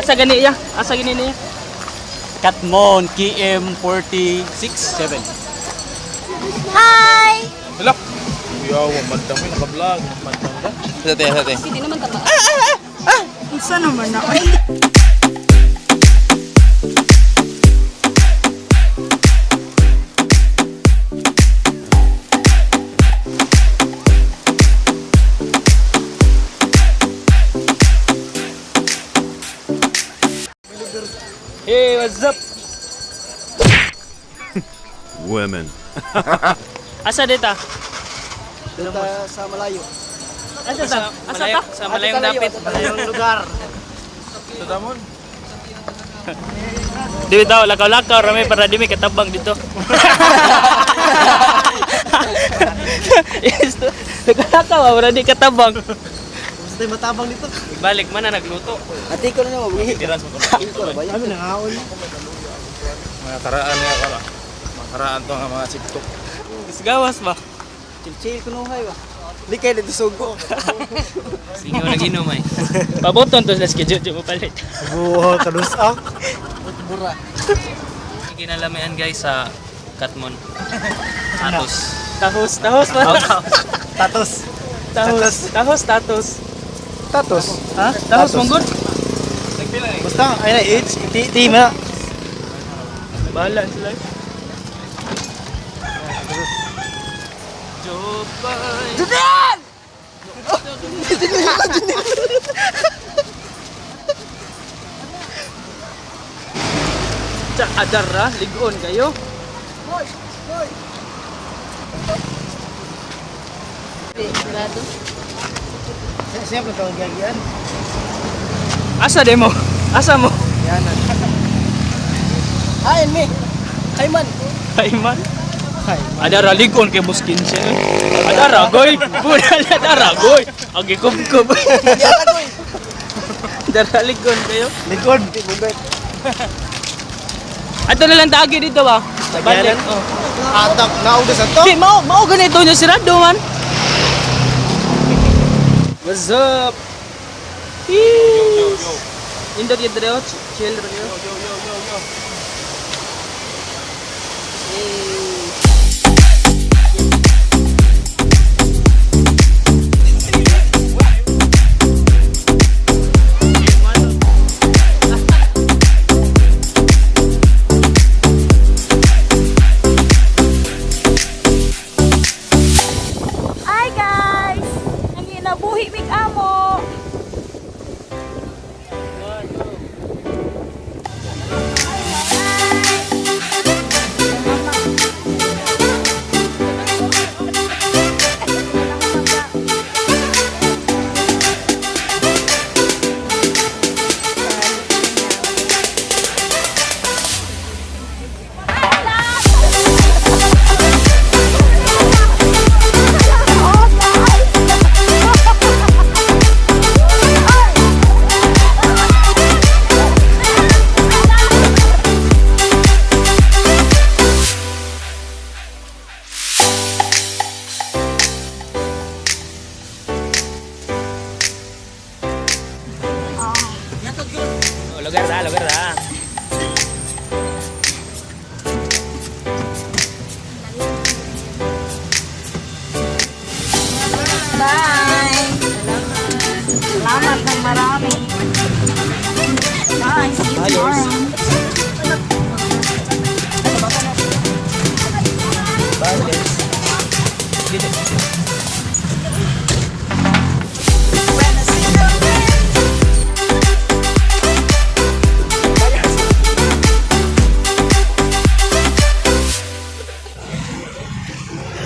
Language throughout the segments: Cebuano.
Asa gani iya? Asa gani niya? Katmon KM 46.7. Hi! Hala. Kuya, madam mo naka-vlog. Madam ka. Sa te, sa te. Hindi naman tama. Unsa naman na? Hey, what's up? Women. Asa dita? Dito sa malayo. Asa ta? Asa ta? Sa malayong dapit. Malayong lugar. Sa damon. Di daw lakaw-lakaw rami para di may katabang dito. Yes, lakaw-lakaw para di katabang. Basta yung matabang dito. Balik man na nagluto. Ati ko na naman. Ko na ba yun? Kami nangaon. Mga karaan nga kara. Mga karaan to nga mga siktok. Gawas ba? Chill-chill ko nuhay ba? Hindi kayo dito sugo. Sige, wala ginom ay. Paboton to sila schedule mo palit. Buha, kalus ah. Bura. Ginalamian guys sa Katmon. Atos. Tahos, tahos ba? Tatos. Tahos, tahos, tatos. Tatos? Ha? Tahos mong good? Basta, ay na, H, T, T, na. Bahala sila. Jopay. Julian! Tsa adara, ligon kayo. Sigurado. Siyempre, itong gagian. Asa demo? Asa mo? Yan. Hi, me. Hi, man. Ay man. Hi. Adara ligon kay buskin siya. Eh. Adara goy. Puna adara goy. Agi kubkob. Adara ligon kayo. Likod. Bubet. Ato na lang taagi dito ba? Balik. Tagyanan? Oh. Atak, naugas ato. Di mao mao ganito nyo sirado man. What's up? Peace. Indot yun dito, chill ra kayo. Yo yo yo yo. Hi guys! Ang ginabuhi mig amo. Oh, lugar ra, lugar ra. Bye! Salamat ng marami. Bye! See you tomorrow.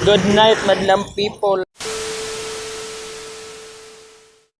Good night, madlang people.